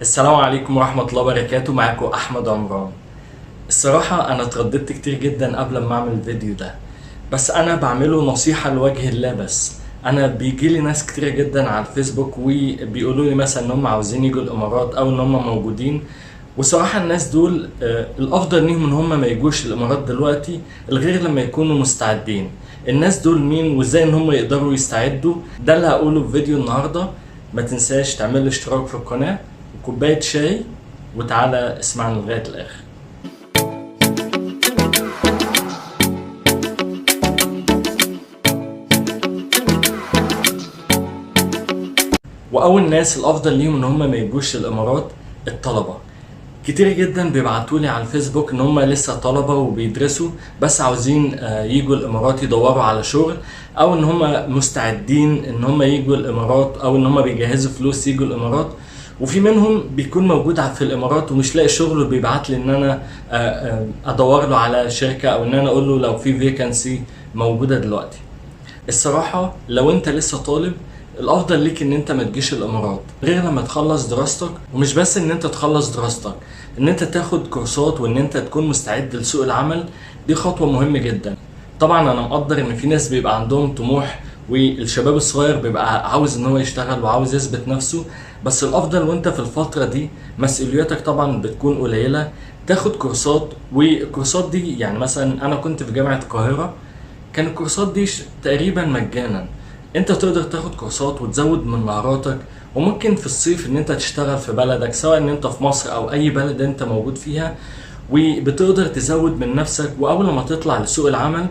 السلام عليكم ورحمة الله وبركاته. معاكم أحمد عمران. الصراحة أنا اترددت كتير جدا قبل ما أعمل الفيديو ده، بس أنا بعمله نصيحة لوجه الله. بس أنا بيجيلي ناس كتير جدا على الفيسبوك وبيقولوا لي مثلا إن هم عاوزين يجوا الإمارات أو إن هم موجودين، وصراحة الناس دول الأفضل ليهم إن هم ما يجوش الإمارات دلوقتي الغير لما يكونوا مستعدين. الناس دول مين وإزاي إن هم يقدروا يستعدوا؟ ده اللي هقوله في فيديو النهاردة. ما تنساش تعمل لي اشتراك في القناة وكوباية شاي، وتعالى اسمعنا لغاية الآخر. وأول ناس الأفضل ليهم إن هم ما يجوش الإمارات الطلبة. كتير جدا بيبعتولي على الفيسبوك ان هم لسه طلبة وبيدرسوا بس عاوزين يجوا الامارات يدوروا على شغل، او ان هم مستعدين ان هم يجوا الامارات، او ان هم بيجهزوا فلوس يجوا الامارات. وفي منهم بيكون موجود في الامارات ومش لاقي شغل، وبيبعت لي ان انا ادور له على شركة، او ان انا اقول له لو في vacancy موجودة دلوقتي. الصراحة لو انت لسه طالب الافضل ليك ان انت ما تجيش الامارات غير لما تخلص دراستك. ومش بس ان انت تخلص دراستك، ان انت تاخد كورسات وان انت تكون مستعد لسوق العمل، دي خطوة مهمة جدا. طبعا انا مقدر ان في ناس بيبقى عندهم طموح، والشباب الصغير بيبقى عاوز ان هو يشتغل وعاوز يثبت نفسه، بس الافضل وانت في الفترة دي مسؤولياتك طبعا بتكون قليلة، تاخد كورسات. والكورسات دي يعني مثلا انا كنت في جامعة القاهرة، كان الكورسات دي تقريبا مجانا، انت تقدر تاخد كورسات وتزود من مهاراتك، وممكن في الصيف ان انت تشتغل في بلدك، سواء ان انت في مصر او اي بلد انت موجود فيها، وبتقدر تزود من نفسك. واول ما تطلع لسوق العمل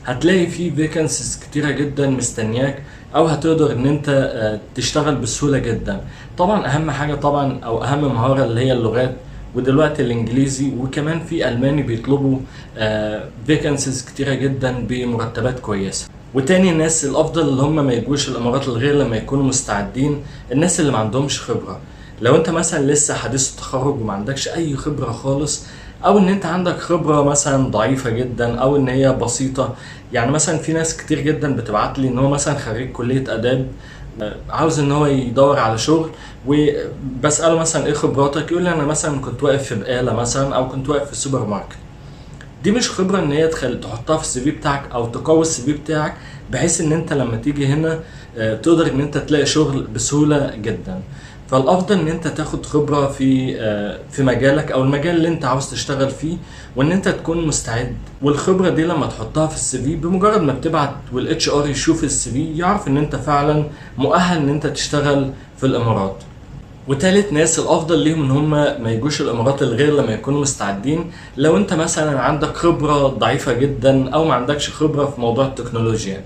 هتلاقي فيه vacancies كتيرة جدا مستنياك، او هتقدر ان انت تشتغل بسهولة جدا. طبعا اهم حاجة طبعا او اهم مهارة اللي هي اللغات، ودلوقتي الانجليزي وكمان في الماني بيطلبوا vacancies كتيرة جدا بمرتبات كويسة. وتاني الناس الافضل اللي هم ما يجوش الامارات الغير لما يكونوا مستعدين، الناس اللي ما عندهمش خبرة. لو انت مثلا لسه حديث التخرج وما عندكش اي خبرة خالص، او ان انت عندك خبرة مثلا ضعيفة جدا، او ان هي بسيطة. يعني مثلا في ناس كتير جدا بتبعت لي ان هو مثلا خريج كلية اداب، عاوز ان هو يدور على شغل، وبسأله مثلا ايه خبراتك، يقول لي انا مثلا كنت واقف في بقالة مثلا، او كنت واقف في السوبر ماركت. دي مش خبرة ان هي تحطها في ال CV بتاعك او تقوي ال CV بتاعك، بحيث ان انت لما تيجي هنا تقدر ان انت تلاقي شغل بسهولة جدا. فالافضل ان انت تاخد خبرة في مجالك او المجال اللي انت عاوز تشتغل فيه، وان انت تكون مستعد. والخبرة دي لما تحطها في ال CV، بمجرد ما بتبعت وال HR يشوف ال CV يعرف ان انت فعلا مؤهل ان انت تشتغل في الامارات. وتالت ناس الافضل ليهم ان هم ما يجوش الامارات الغير لما يكونوا مستعدين، لو انت مثلا عندك خبرة ضعيفة جدا او ما عندكش خبرة في موضوع التكنولوجيا.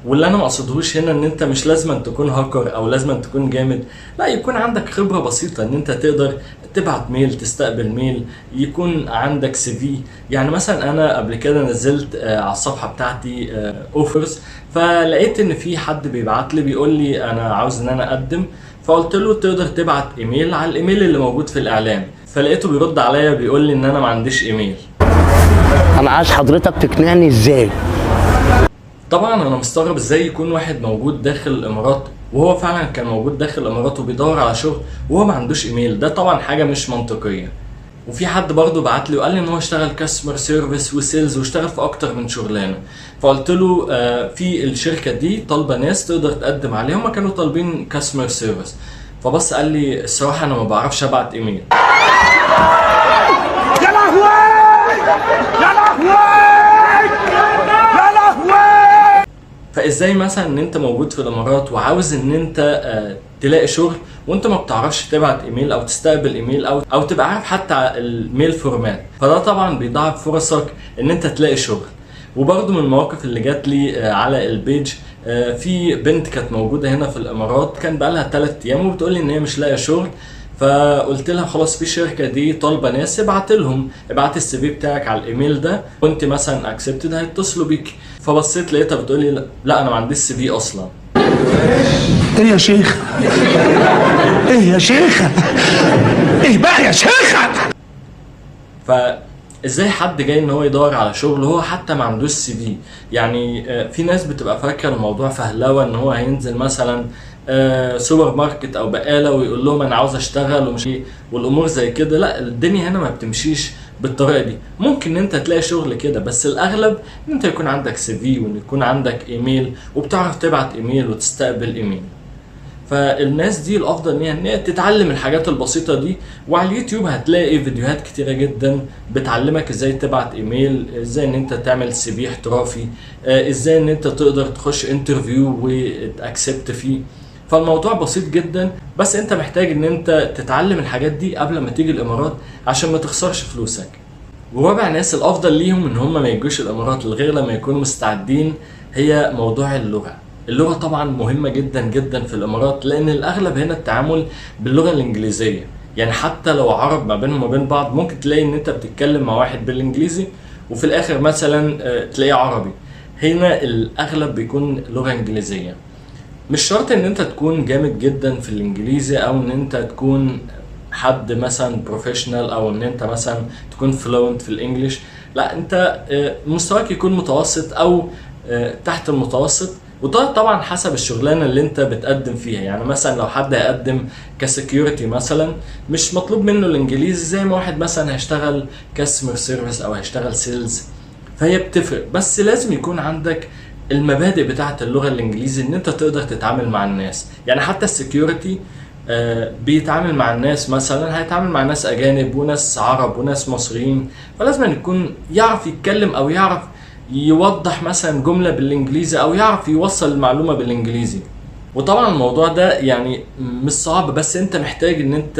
واللي انا ما اقصدهوش هنا ان انت مش لازم تكون هاكر او لازم تكون جامد، لا، يكون عندك خبرة بسيطة ان انت تقدر تبعت mail، تستقبل mail، يكون عندك CV. يعني مثلا انا قبل كده نزلت على الصفحة بتاعتي offers، فلقيت ان في حد بيبعت لي بيقول لي انا عاوز ان انا اقدم، فقلت له تقدر تبعت ايميل على الايميل اللي موجود في الاعلان، فلقيته بيرد عليا بيقول لي ان انا ما عنديش ايميل. انا عايز حضرتك تقنعني ازاي؟ طبعا انا مستغرب ازاي يكون واحد موجود داخل الامارات، وهو فعلا كان موجود داخل الامارات وبيدور على شغل وهو ما عندوش ايميل. ده طبعا حاجه مش منطقيه. وفي حد برضه بعت لي وقال لي ان هو اشتغل customer service و sales واشتغل في اكتر من شغلانه، فقلت له في الشركه دي طالبه ناس تقدر تقدم عليها، هما كانوا طالبين customer service. فبص قال لي الصراحه انا ما بعرفش ابعت ايميل. يا لهوي يا لهوي يا لهوي. فازاي مثلا ان انت موجود في الامارات وعاوز ان انت تلاقي شغل وانت ما بتعرفش تبعت ايميل او تستقبل ايميل او تبقى عارف حتى ال mail format؟ فده طبعا بيضاعف فرصك ان انت تلاقي شغل. وبرضه من المواقف اللي جات لي على ال page، في بنت كانت موجوده هنا في الامارات، كان بقالها 3 ايام وبتقول لي ان هي مش لاقيه شغل. فقلت لها خلاص في شركه دي طالبه ناس، ابعت لهم، ابعت ال CV بتاعك على الايميل ده، وانت مثلا accepted هيتصلوا بيك. فبصيت لقيتها بتقول لي لا انا ما عنديش CV اصلا. ايه يا شيخ؟ ايه يا شيخه؟ ايه بقى يا شيخه؟ فازاي حد جاي ان هو يدور على شغل وهو حتى ما عندوش CV؟ يعني في ناس بتبقى فاكره الموضوع فهلوه، ان هو هينزل مثلا سوبر ماركت او بقاله ويقول لهم انا عاوز اشتغل ومش ايه والامور زي كده. لا، الدنيا هنا ما بتمشيش بالطريقة دي. ممكن ان انت تلاقي شغل كده، بس الاغلب ان انت يكون عندك CV وان يكون عندك ايميل وبتعرف تبعت ايميل وتستقبل ايميل. فالناس دي الافضل ان هي تتعلم الحاجات البسيطة دي، وعلى اليوتيوب هتلاقي فيديوهات كتيرة جدا بتعلمك ازاي تبعت ايميل، ازاي ان انت تعمل CV احترافي، ازاي ان انت تقدر تخش interview وت accept فيه. فالموضوع بسيط جدا، بس انت محتاج ان انت تتعلم الحاجات دي قبل ما تيجي الامارات عشان ما تخسرش فلوسك. ورابع ناس الافضل ليهم ان هم ما يجوش الامارات غير لما يكونوا مستعدين هي موضوع اللغة. اللغة طبعا مهمة جدا جدا في الامارات، لان الاغلب هنا التعامل باللغة الانجليزية. يعني حتى لو عرب ما بينهم وما بين بعض ممكن تلاقي ان انت بتتكلم مع واحد بالانجليزي وفي الاخر مثلا تلاقيه عربي. هنا الاغلب بيكون لغة انجليزية. مش شرط ان انت تكون جامد جدا في الانجليزي او ان انت تكون حد مثلا professional او ان انت مثلا تكون fluent في ال English، لا، انت مستواك يكون متوسط او تحت المتوسط، وده طبعا حسب الشغلانة اللي انت بتقدم فيها. يعني مثلا لو حد هيقدم ك security مثلا مش مطلوب منه الانجليزي زي ما واحد مثلا هيشتغل customer service او هيشتغل sales، فهي بتفرق. بس لازم يكون عندك المبادئ بتاعه اللغة الانجليزي ان انت تقدر تتعامل مع الناس. يعني حتى ال security بيتعامل مع الناس، مثلا هيتعامل مع ناس اجانب وناس عرب وناس مصريين، فلازم يكون يعرف يتكلم او يعرف يوضح مثلا جملة بالانجليزي او يعرف يوصل المعلومة بالانجليزي. وطبعا الموضوع ده يعني مش صعب، بس انت محتاج ان انت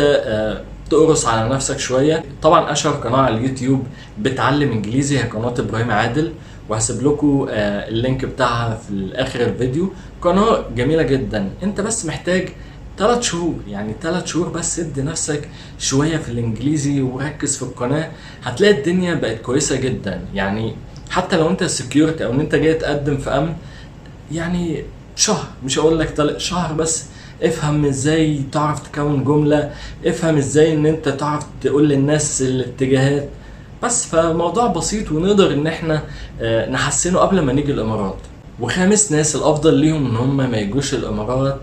تقرص على نفسك شوية. طبعا اشهر قناة على اليوتيوب بتعلم انجليزي هي قناة ابراهيم عادل، وهسيب لكم ال link بتاعها في اخر الفيديو. قناة جميلة جدا، انت بس محتاج 3 شهور، يعني 3 شهور بس ادي نفسك شوية في الانجليزي وركز في القناة، هتلاقي الدنيا بقت كويسة جدا. يعني حتى لو انت security او ان انت جاي تقدم في امن، يعني شهر، مش هقول لك شهر، بس افهم ازاي تعرف تكون جملة، افهم ازاي ان انت تعرف تقول للناس الاتجاهات بس. فالموضوع بسيط ونقدر ان احنا نحسنه قبل ما نيجي الامارات. وخامس ناس الافضل ليهم ان هم ما يجوش الامارات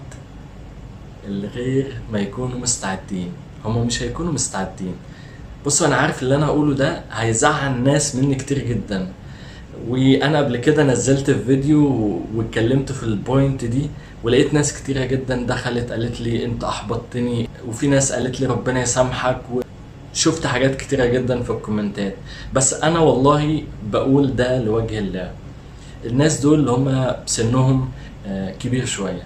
اللي غير ما يكونوا مستعدين. هم مش هيكونوا مستعدين. بصوا، انا عارف اللي انا هقوله ده هيزعل ناس مني كتير جدا، وانا قبل كده نزلت في فيديو واتكلمت في ال point دي، ولقيت ناس كتيرة جدا دخلت قالت لي انت احبطتني، وفي ناس قالت لي ربنا يسامحك، وشفت حاجات كتيرة جدا في الكومنتات. بس انا والله بقول ده لوجه الله، الناس دول اللي هم سنهم كبير شوية،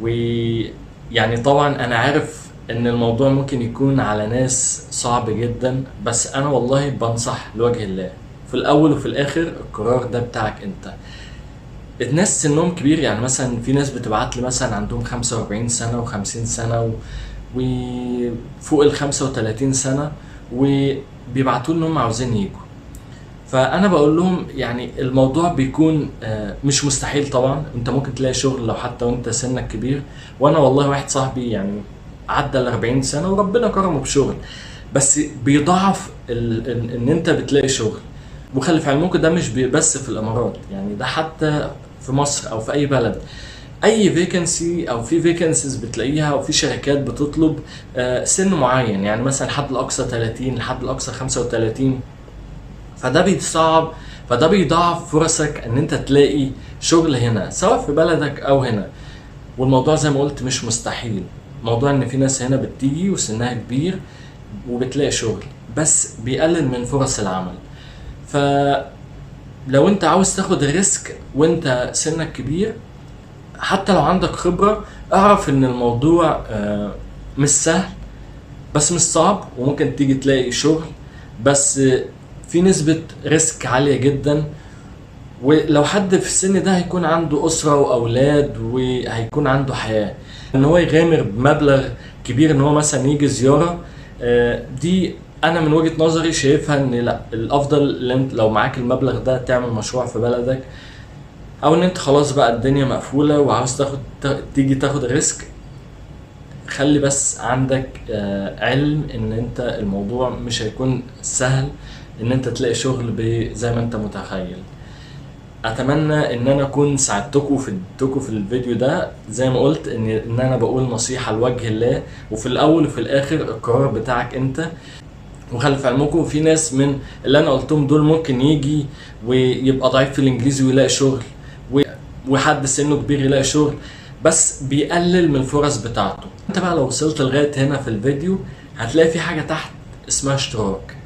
ويعني طبعا انا عارف ان الموضوع ممكن يكون على ناس صعب جدا، بس انا والله بنصح لوجه الله. في الاول وفي الاخر القرار ده بتاعك انت. الناس سنهم كبير، يعني مثلا في ناس بتبعت لي مثلا عندهم 45 سنة و50 سنة وفوق ال 35 سنة، وبيبعتوا لي انهم عاوزين يجوا. فانا بقول لهم يعني الموضوع بيكون مش مستحيل طبعا، انت ممكن تلاقي شغل لو حتى وانت سنك كبير. وانا والله واحد صاحبي يعني عدى ال 40 سنة وربنا كرمه بشغل، بس بيضعف ان انت بتلاقي شغل. وخلي في علمكم ده مش بس في الامارات، يعني ده حتى في مصر او في اي بلد، اي vacancy او في vacancies بتلاقيها، او في شركات بتطلب سن معين، يعني مثلا الحد الاقصى 30، الحد الاقصى 35. فده بيصعب، فده بيضاعف فرصك ان انت تلاقي شغل هنا سواء في بلدك او هنا. والموضوع زي ما قلت مش مستحيل، موضوع ان في ناس هنا بتيجي وسنها كبير وبتلاقي شغل، بس بيقلل من فرص العمل. فلو انت عاوز تاخد risk وانت سنك كبير، حتى لو عندك خبرة، اعرف ان الموضوع مش سهل بس مش صعب، وممكن تيجي تلاقي شغل، بس في نسبة risk عالية جدا. ولو حد في السن ده هيكون عنده أسرة وأولاد وهيكون عنده حياة، إن هو يغامر بمبلغ كبير إن هو مثلا يجي زيارة، دي أنا من وجهة نظري شايفها إن لا، الأفضل إن انت لو معاك المبلغ ده تعمل مشروع في بلدك، أو إن أنت خلاص بقى الدنيا مقفولة وعاوز تيجي تاخد risk. خلي بس عندك علم إن أنت الموضوع مش هيكون سهل إن أنت تلاقي شغل زي ما أنت متخيل. اتمنى ان انا اكون ساعدتكم وفدتكم في الفيديو ده. زي ما قلت ان انا بقول نصيحة لوجه الله، وفي الاول وفي الاخر القرار بتاعك انت. وخلي في علمكم في ناس من اللي انا قلتهم دول ممكن يجي ويبقى ضعيف في الانجليزي ويلاقي شغل، وحد سنة كبير يلاقي شغل، بس بيقلل من الفرص بتاعته. انت بقى لو وصلت لغاية هنا في الفيديو هتلاقي في حاجة تحت اسمها اشتراك،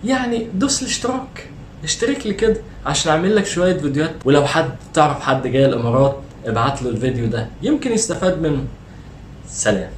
يعني دوس الاشتراك، اشترك لي كده عشان اعمل لك شوية فيديوهات. ولو حد تعرف حد جاي الامارات ابعت له الفيديو ده يمكن يستفاد منه. سلام.